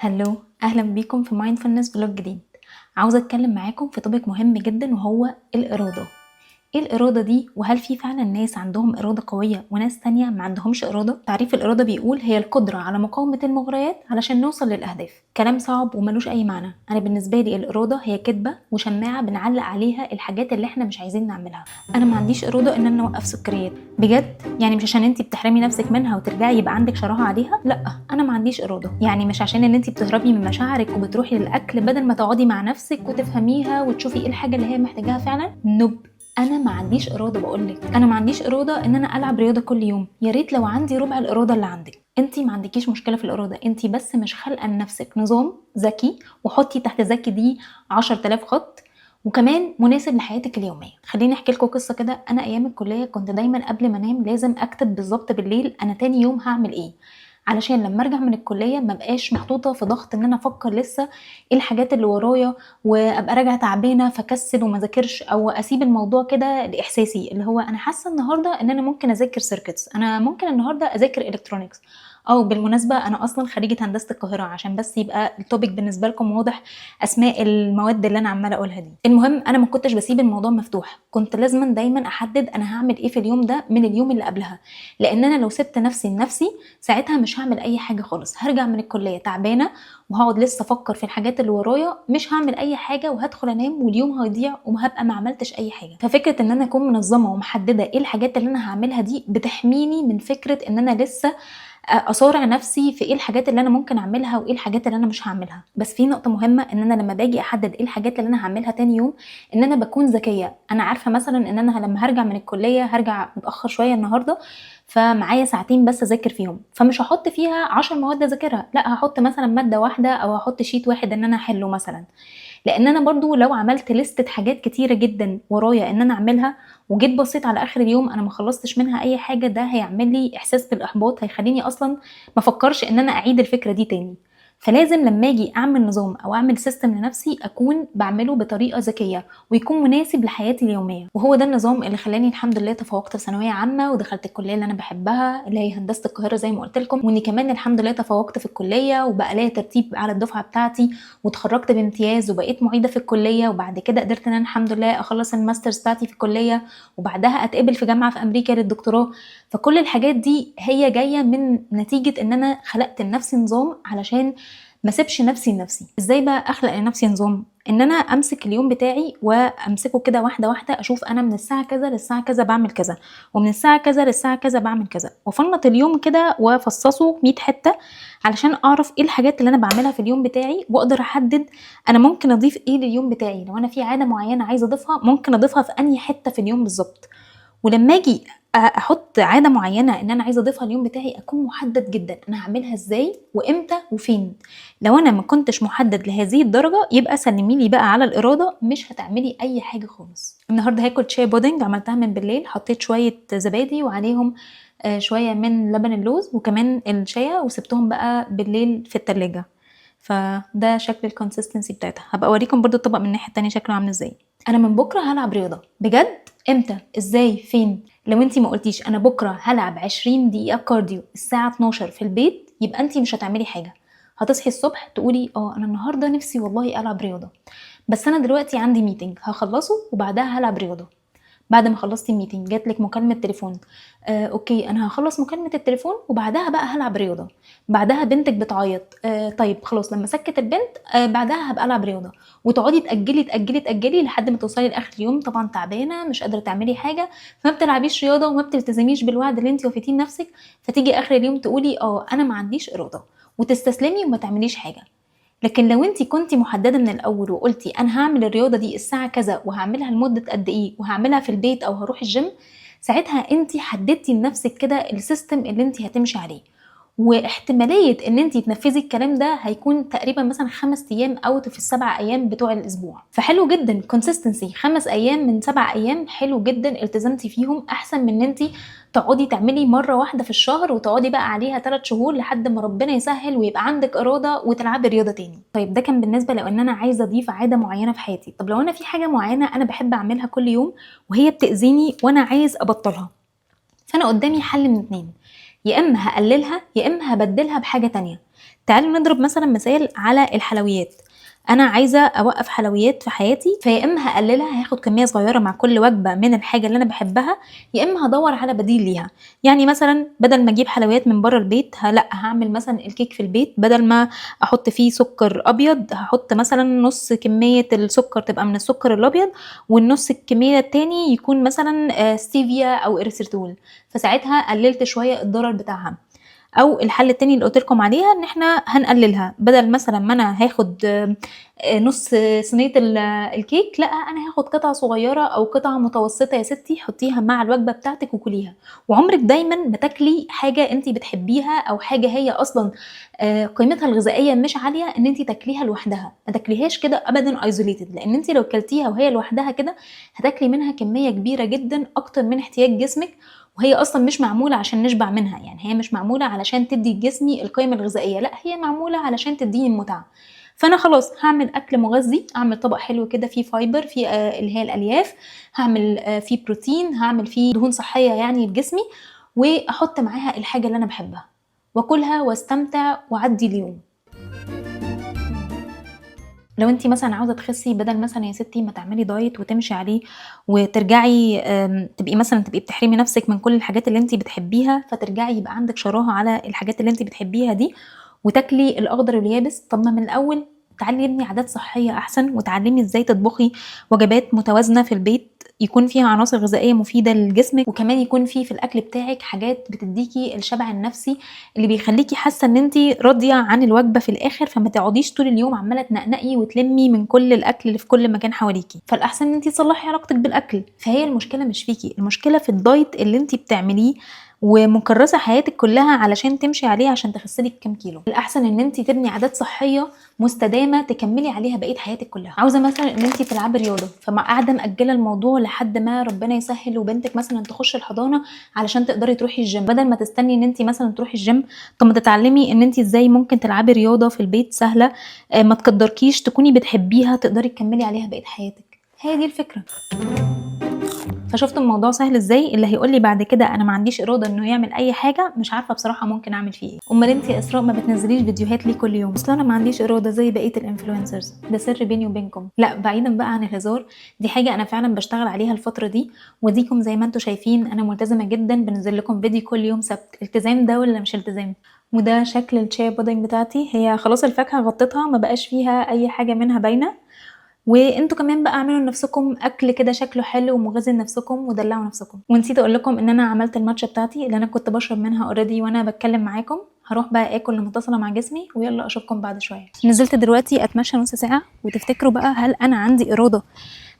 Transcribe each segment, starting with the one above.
Hello، اهلا بيكم في mindfulness vlog جديد. عاوزه اتكلم معاكم في topic مهم جدا وهو الاراده. ايه الارادة دي؟ وهل في فعلا ناس عندهم اراده قوية وناس تانية ما عندهمش اراده؟ تعريف الارادة بيقول هي القدرة على مقاومة المغريات علشان نوصل للاهداف. كلام صعب وملوش اي معنى. انا بالنسبة لي الارادة هي كدبه وشماعه بنعلق عليها الحاجات اللي احنا مش عايزين نعملها. انا ما عنديش اراده ان انا اوقف سكريات بجد، يعني مش عشان انت بتحرمي نفسك منها وترجعي يبقى عندك شراهه عليها، لا انا ما عنديش اراده. يعني مش عشان ان انت بتهربي من مشاعرك وبتروحي للاكل بدل ما تقعدي مع نفسك وتفهميها وتشوفي ايه الحاجة اللي هي محتاجاها فعلا. nope، انا ما عنديش اراده. بقولك انا ما عنديش اراده ان انا العب رياضة كل يوم. يا ريت لو عندي ربع الارادة اللي عندك. انت ما عندكيش مشكلة في الاراده، انت بس مش خالقه لنفسك نظام ذكي، وحطي تحت ذكي دي 10,000 خط، وكمان مناسب لحياتك اليومية. خليني احكي لكم قصة كده. انا ايام الكلية كنت دايما قبل ما انام لازم اكتب بالظبط بالليل انا تاني يوم هعمل ايه، علشان لما ارجع من الكلية ما بقاش محطوطة في ضغط ان انا افكر لسه ايه الحاجات اللي ورايا، وابقى راجعه تعبانة فكسل وما ذاكرش، او اسيب الموضوع كده لاحساسي اللي هو انا حاسه النهارده ان انا ممكن اذاكر circuits، انا ممكن النهارده اذاكر electronics. او بالمناسبة انا اصلا خريجة هندسة القاهره، عشان بس يبقى ال topic بالنسبة لكم واضح اسماء المواد اللي انا عماله اقولها دي. المهم انا ما كنتش بسيب الموضوع مفتوح، كنت لازما دايما احدد انا هعمل ايه في اليوم ده من اليوم اللي قبلها، لان انا لو سبت نفسي لنفسي ساعتها مش هعمل اي حاجة خالص. هرجع من الكلية تعبانة وهقعد لسه افكر في الحاجات اللي ورايا، مش هعمل اي حاجة وهدخل انام واليوم هيضيع وهبقى ما عملتش اي حاجة. ففكره ان انا اكون منظمة ومحددة ايه الحاجات اللي انا هعملها دي بتحميني من فكرة ان انا لسه اصارع نفسي في ايه الحاجات اللي انا ممكن اعملها وايه الحاجات اللي انا مش هعملها. بس في نقطة مهمه، ان انا لما باجي احدد ايه الحاجات اللي انا هعملها تاني يوم ان انا بكون ذكية. انا عارفه مثلا ان انا لما هرجع من الكلية هرجع متاخر شوية النهارده، فمعايا ساعتين بس اذاكر فيهم، فمش هحط فيها 10 مواد اذاكرها، لا هحط مثلا مادة واحدة او هحط sheet واحد ان انا احله مثلا. لان انا برضو لو عملت لستة حاجات كتيرة جدا ورايا ان انا اعملها وجيت بصيت على اخر اليوم انا ما خلصتش منها اي حاجه، ده هيعمل لي احساس بالاحباط، هيخليني اصلا ما افكرش ان انا اعيد الفكرة دي تاني. فلازم لما اجي اعمل نظام او اعمل system لنفسي اكون بعمله بطريقة ذكية ويكون مناسب لحياتي اليومية. وهو ده النظام اللي خلاني الحمد لله تفوقت في ثانوية عامة ودخلت الكلية اللي انا بحبها اللي هي هندسة القاهرة زي ما قلت لكم، واني كمان الحمد لله تفوقت في الكلية وبقى ليا ترتيب على الدفعة بتاعتي واتخرجت بامتياز وبقيت معيده في الكلية. وبعد كده قدرت ان انا الحمد لله اخلص ال masters بتاعتي في الكلية، وبعدها اتقبل في جامعه في امريكا للدكتوراه. فكل الحاجات دي هي جاية من نتيجة ان انا خلقت لنفسي نظام علشان ما اسيبش نفسي لنفسي. ازاي بقى اخلق لنفسي نظام؟ ان انا امسك اليوم بتاعي وامسكه كده واحدة واحدة، اشوف انا من الساعة كذا للساعة كذا بعمل كذا، ومن الساعة كذا للساعة كذا بعمل كذا، وافنط اليوم كده وافصصه 100 حتة علشان اعرف ايه الحاجات اللي انا بعملها في اليوم بتاعي، واقدر احدد انا ممكن اضيف ايه لليوم بتاعي. لو انا في عادة معينة عايزه اضيفها ممكن اضيفها في انهي حتة في اليوم بالظبط. ولما اجي احط عادة معينة ان انا عايزه اضيفها اليوم بتاعي اكون محدد جدا انا هعملها ازاي وامتى وفين. لو انا ما كنتش محدد لهذه الدرجة يبقى سلمي لي بقى على الارادة، مش هتعملي اي حاجة خالص. النهارده هاكل chia pudding، عملتها من بالليل، حطيت شوية زبادي وعليهم شوية من لبن اللوز وكمان الشيا، وسبتهم بقى بالليل في التلاجة. فده شكل ال consistency بتاعتها. هبقى اوريكم برضو الطبق من الناحية التانية شكله عامل ازاي. انا من بكره هلعب رياضة بجد. امتى؟ ازاي؟ فين؟ لو انتي ما قلتيش انا بكره هلعب 20 دقيقة cardio الساعة 12 في البيت، يبقى انتي مش هتعملي حاجة. هتصحي الصبح تقولي انا النهارده نفسي والله العب رياضة، بس انا دلوقتي عندي meeting هخلصه وبعدها هلعب رياضة. بعد ما خلصتي ال meeting جات لك مكالمة تليفون، okay انا هخلص مكالمة التليفون وبعدها بقى هلعب رياضة. بعدها بنتك بتعيط، طيب خلاص لما سكت البنت بعدها هبقى العب رياضة. وتقعدي تاجلي تاجلي تاجلي لحد ما توصلي لاخر اليوم طبعا تعبانة مش قادرة تعملي حاجة، فما بتلعبيش رياضة وما بتلتزميش بالوعد اللي انت وفيتيه لنفسك. فتيجي اخر اليوم تقولي انا ما عنديش اراده، وتستسلمي وما تعمليش حاجة. لكن لو انت كنتي محددة من الاول وقلتي انا هعمل الرياضة دي الساعة كذا وهعملها لمدة قد ايه وهعملها في البيت او هروح الجيم، ساعتها انت حددتي لنفسك كده ال system اللي انت هتمشي عليه، واحتماليه ان انت تنفذي الكلام ده هيكون تقريبا مثلا 5 ايام out في ال7 ايام بتوع الاسبوع. فحلو جدا consistency، 5 ايام من 7 ايام حلو جدا التزمتي فيهم، احسن من ان انت تقعدي تعملي مرة واحدة في الشهر وتقعدي بقى عليها 3 شهور لحد ما ربنا يسهل ويبقى عندك اراده وتلعبي رياضة تاني. طيب ده كان بالنسبة لو ان انا عايزه اضيف عادة معينة في حياتي. طب لو انا في حاجة معينة انا بحب اعملها كل يوم وهي بتاذيني وانا عايز ابطلها، فانا قدامي حل من 2، يا اما هقللها يا اما هبدلها بحاجة تانية. تعالوا نضرب مثلا مثال على الحلويات. انا عايزه اوقف حلويات في حياتي، فيا اما هقللها، هاخد كمية صغيرة مع كل وجبة من الحاجة اللي انا بحبها، يا اما هدور على بديل ليها. يعني مثلا بدل ما اجيب حلويات من بره البيت، لا هعمل مثلا الكيك في البيت، بدل ما احط فيه سكر ابيض هحط مثلا نص كمية السكر تبقى من السكر الابيض، والنص الكمية التاني يكون مثلا ستيفيا او erythritol، فساعتها قللت شوية الضرر بتاعها. او الحل التاني اللي قلت لكم عليها ان احنا هنقللها، بدل مثلا ما انا هاخد نص صينية الكيك، لا انا هاخد قطعه صغيرة او قطعه متوسطه يا ستي، حطيها مع الوجبة بتاعتك وكليها. وعمرك دايما ما تاكلي حاجة انت بتحبيها او حاجة هي اصلا قيمتها الغذائية مش عالية ان انت تاكليها لوحدها، ما تاكليهاش كده ابدا isolated، لان انت لو كلتيها وهي لوحدها كده هتاكلي منها كمية كبيرة جدا اكتر من احتياج جسمك، وهي اصلا مش معمولة عشان نشبع منها. يعني هي مش معمولة علشان تدي جسمي القيمة الغذائية، لا هي معمولة علشان تديني المتعة. فانا خلاص هعمل اكل مغذي، اعمل طبق حلو كده فيه fiber، فيه اللي هي الالياف، هعمل فيه بروتين، هعمل فيه دهون صحية يعني لجسمي، واحط معاها الحاجة اللي انا بحبها واكلها واستمتع واعدي اليوم. لو انتي مثلا عاوزه تخسي، بدل مثلا يا ستي ما تعملي diet وتمشي عليه وترجعي تبقي مثلا بتحرمي نفسك من كل الحاجات اللي انتي بتحبيها، فترجعي يبقى عندك شراهه على الحاجات اللي انتي بتحبيها دي وتاكلي الاخضر واليابس. طب ما من الاول تعالي ابني عادات صحية احسن، وتعلمي ازاي تطبخي وجبات متوازنة في البيت يكون فيها عناصر غذائية مفيدة لجسمك، وكمان يكون في الاكل بتاعك حاجات بتديكي الشبع النفسي اللي بيخليكي حاسه ان انتي راضية عن الوجبة في الاخر، فما تقعديش طول اليوم عماله تنقنقي وتلمي من كل الاكل اللي في كل مكان حواليكي. فالاحسن ان انتي تصلحي علاقتك بالاكل. فهي المشكلة مش فيكي، المشكلة في ال diet اللي انتي بتعمليه ومكرسه حياتك كلها علشان تمشي عليه عشان تخسلك كام كيلو. الاحسن ان انت تبني عادات صحية مستدامة تكملي عليها بقية حياتك كلها. عاوزه مثلا ان انت تلعبي رياضة، فما قاعدة مأجله الموضوع لحد ما ربنا يسهل وبنتك مثلا تخش الحضانة علشان تقدري تروحي الجيم. بدل ما تستني ان انت مثلا تروحي الجيم، طب ما تتعلمي ان انت ازاي ممكن تلعبي رياضة في البيت سهلة، ما تقدركيش، تكوني بتحبيها، تقدري تكملي عليها بقية حياتك. هي دي الفكرة. فشفت الموضوع سهل ازاي؟ اللي هيقول لي بعد كده انا ما عنديش اراده انه يعمل اي حاجة، مش عارفه بصراحة ممكن اعمل فيه ايه. امال انت يا اسراء ما بتنزليش فيديوهات ليه كل يوم؟ اصل انا ما عنديش اراده زي بقية ال influencers، ده سر بيني وبينكم. لا بعيدا بقى عن الهزار، دي حاجة انا فعلا بشتغل عليها الفترة دي، وديكم زي ما انتم شايفين انا ملتزمة جدا، بنزل لكم فيديو كل يوم سبت. التزام ده ولا مش التزام؟ وده شكل ال chia pudding بتاعتي، هي خلاص الفاكهة غطيتها، ما بقاش فيها اي حاجة منها باينة. وانتوا كمان بقى اعملوا لنفسكم اكل كده شكله حلو ومغذي لنفسكم ودلعوا نفسكم. ونسيت اقول لكم ان انا عملت الماتشا بتاعتي اللي انا كنت بشرب منها already وانا بتكلم معاكم. هروح بقى اكل المتصلة مع جسمي، ويلا اشوفكم بعد شوية. نزلت دلوقتي اتمشى نص ساعة، وتفتكروا بقى هل انا عندي اراده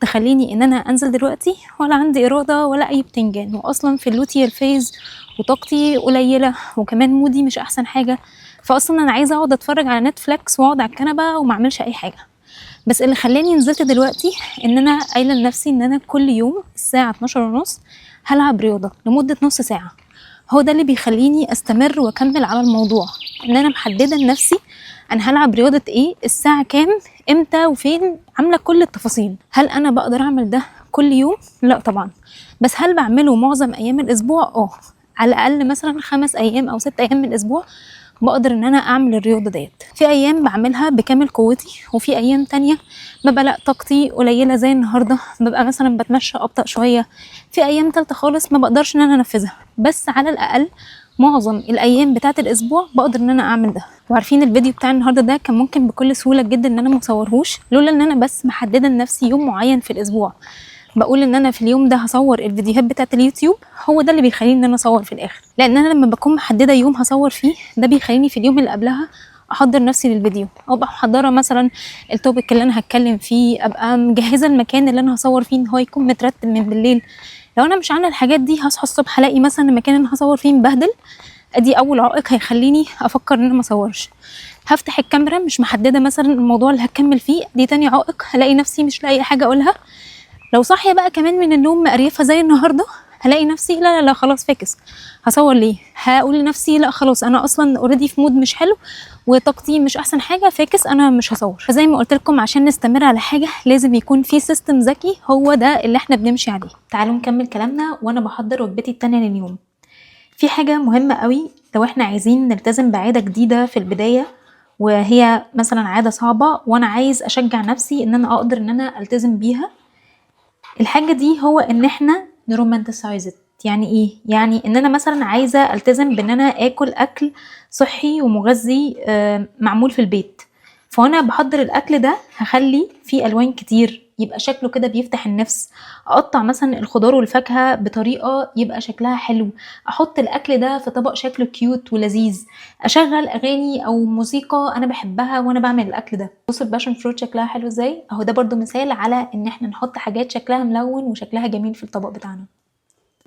تخليني ان انا انزل دلوقتي؟ ولا عندي اراده ولا اي بتنجان، واصلا في ال luteal phase وطاقتي قليله، وكمان mood ي مش احسن حاجة، فاصلا انا عايزه اقعد اتفرج على نتفليكس واقعد على الكنبة وما اعملش اي حاجة. بس اللي خلاني نزلت دلوقتي ان انا قايله لنفسي ان انا كل يوم الساعة 12:30 هلعب رياضة لمدة نص ساعة. هو ده اللي بيخليني استمر واكمل على الموضوع، ان انا محددة لنفسي انا هلعب رياضة ايه، الساعة كام، امتى، وفين، عامله كل التفاصيل. هل انا بقدر اعمل ده كل يوم؟ لا طبعا. بس هل بعمله معظم ايام الاسبوع؟ على الاقل مثلا 5 ايام او 6 ايام من الاسبوع بقدر ان انا اعمل الرياضة ديت. في ايام بعملها بكامل قوتي، وفي ايام تانية ببقى لا طاقتي قليله زي النهارده، ببقى مثلا بتمشى ابطا شوية. في ايام تالتة خالص ما بقدرش ان انا انفذها، بس على الاقل معظم الايام بتاعه الاسبوع بقدر ان انا اعمل ده. وعارفين الفيديو بتاع النهارده ده كان ممكن بكل سهولة جدا ان انا ما اصورهوش، لولا ان انا بس محددة لنفسي يوم معين في الاسبوع، بقول ان انا في اليوم ده هصور الفيديوهات بتاعه اليوتيوب. هو ده اللي بيخليني ان انا اصور في الاخر، لان انا لما بكون محددة يوم هصور فيه ده بيخليني في اليوم اللي قبلها احضر نفسي للفيديو، او ابقى محضرة مثلا ال topic اللي انا هتكلم فيه، ابقى مجهزة المكان اللي انا هصور فيه ان هو يكون مترتب من بالليل. لو انا مش عامله الحاجات دي هصحى الصبح الاقي مثلا المكان اللي انا هصور فيه مبهدل، ادي اول عائق هيخليني افكر ان انا ما اصورش. هفتح الكاميرا مش محددة مثلا الموضوع اللي هكمل فيه، دي تاني عائق، هلاقي نفسي مش لاقي حاجة اقولها. لو صاحية بقى كمان من النوم مقريفه زي النهارده، هلاقي نفسي لا لا لا خلاص فاكس، هصور ليه؟ هقول لنفسي لا خلاص انا اصلا already في mood مش حلو وطاقتي مش احسن حاجة، فاكس انا مش هصور. فزي ما قلت لكم عشان نستمر على حاجة لازم يكون في system ذكي، هو ده اللي احنا بنمشي عليه. تعالوا نكمل كلامنا وانا بحضر وجبتي التانية لليوم. في حاجة مهمة قوي لو احنا عايزين نلتزم بعادة جديدة في البداية، وهي مثلا عادة صعبة وانا عايز اشجع نفسي ان انا اقدر ان انا التزم بيها، الحاجة دي هو ان احنا ن romanticize. يعني ايه؟ يعني ان انا مثلا عايزه التزم بان انا اكل اكل صحي ومغذي معمول في البيت، فانا بحضر الاكل ده هخلي فيه الوان كتير يبقى شكله كده بيفتح النفس، اقطع مثلا الخضار والفاكهه بطريقة يبقى شكلها حلو، احط الاكل ده في طبق شكله cute ولذيذ، اشغل اغاني او موسيقى انا بحبها وانا بعمل الاكل ده. بصوا ال passion fruit شكلها حلو ازاي اهو، ده برضو مثال على ان احنا نحط حاجات شكلها ملون وشكلها جميل في الطبق بتاعنا.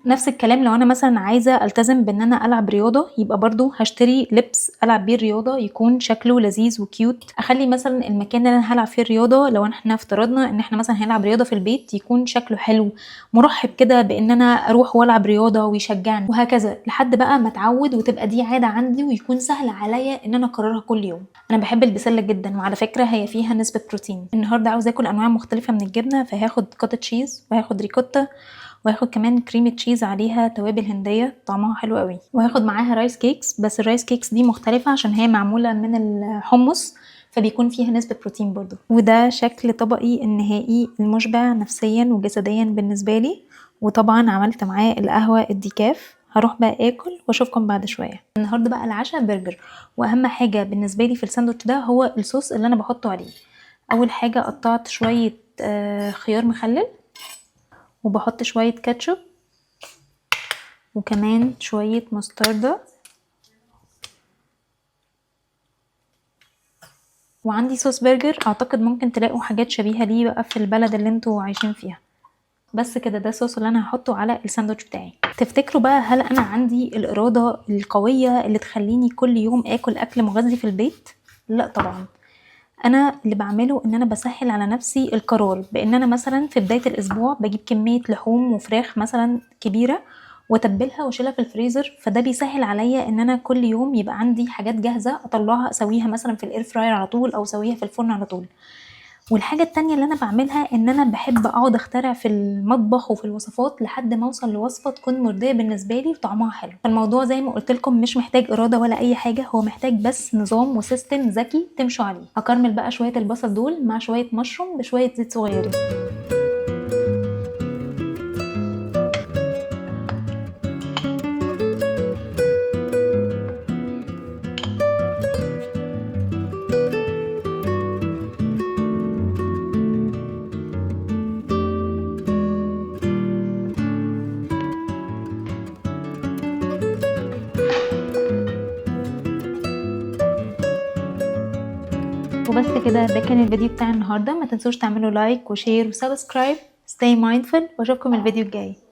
نفس الكلام لو انا مثلا عايزه التزم بان انا العب رياضة، يبقى برضو هشتري لبس العب بيه الرياضة يكون شكله لذيذ و cute، اخلي مثلا المكان اللي انا هلعب فيه الرياضة لو احنا افترضنا ان احنا مثلا هنلعب رياضة في البيت يكون شكله حلو مرحب كده بان انا اروح والعب رياضة ويشجعني، وهكذا لحد بقى ما اتعود وتبقى دي عادة عندي ويكون سهل عليا ان انا اكررها كل يوم. انا بحب البسله جدا، وعلى فكرة هي فيها نسبه بروتين. النهارده عاوزه اكل انواع مختلفة من الجبنة، فهاخد cottage cheese وهاخد ريكوتا وهاخد كمان cream cheese عليها توابل هنديه طعمها حلو قوي، وهاخد معاها rice cakes، بس ال rice cakes دي مختلفة عشان هي معمولة من الحمص فبيكون فيها نسبه بروتين برضو. وده شكل طبقي النهائي المشبع نفسيا وجسديا بالنسبة لي، وطبعا عملت معاه القهوة ال decaf. هروح بقى اكل واشوفكم بعد شوية. النهارده بقى العشاء برجر، واهم حاجة بالنسبة لي في الساندوتش ده هو الصوص اللي انا بحطه عليه. اول حاجة قطعت شوية خيار مخلل، وبحط شوية كاتشب، وكمان شوية مستردة، وعندي صوص برجر. اعتقد ممكن تلاقوا حاجات شبيهة ليه بقى في البلد اللي انتوا عايشين فيها. بس كده ده الصوص اللي انا هحطه على الساندوتش بتاعي. تفتكروا بقى هل انا عندي الارادة القوية اللي تخليني كل يوم اكل اكل مغذي في البيت؟ لا طبعا. انا اللي بعمله ان انا بسهل على نفسي القرار، بان انا مثلا في بداية الاسبوع بجيب كمية لحوم وفراخ مثلا كبيرة واتبلها واشيلها في الفريزر، فده بيسهل عليا ان انا كل يوم يبقى عندي حاجات جاهزة اطلعها اسويها مثلا في ال air fryer على طول او اسويها في الفرن على طول. والحاجة التانية اللي انا بعملها ان انا بحب اقعد اخترع في المطبخ وفي الوصفات لحد ما اوصل لوصفه تكون مرضية بالنسبة لي وطعمها حلو. فالموضوع زي ما قلت لكم مش محتاج اراده ولا اي حاجة، هو محتاج بس نظام و system ذكي تمشوا عليه. هكرمل بقى شوية البصل دول مع شوية مشروم بشوية زيت صغيرين. وبس كده، ده كان الفيديو بتاع النهارده. ما تنسوش تعملوا like و share و subscribe. Stay mindful، واشوفكم الفيديو الجاي.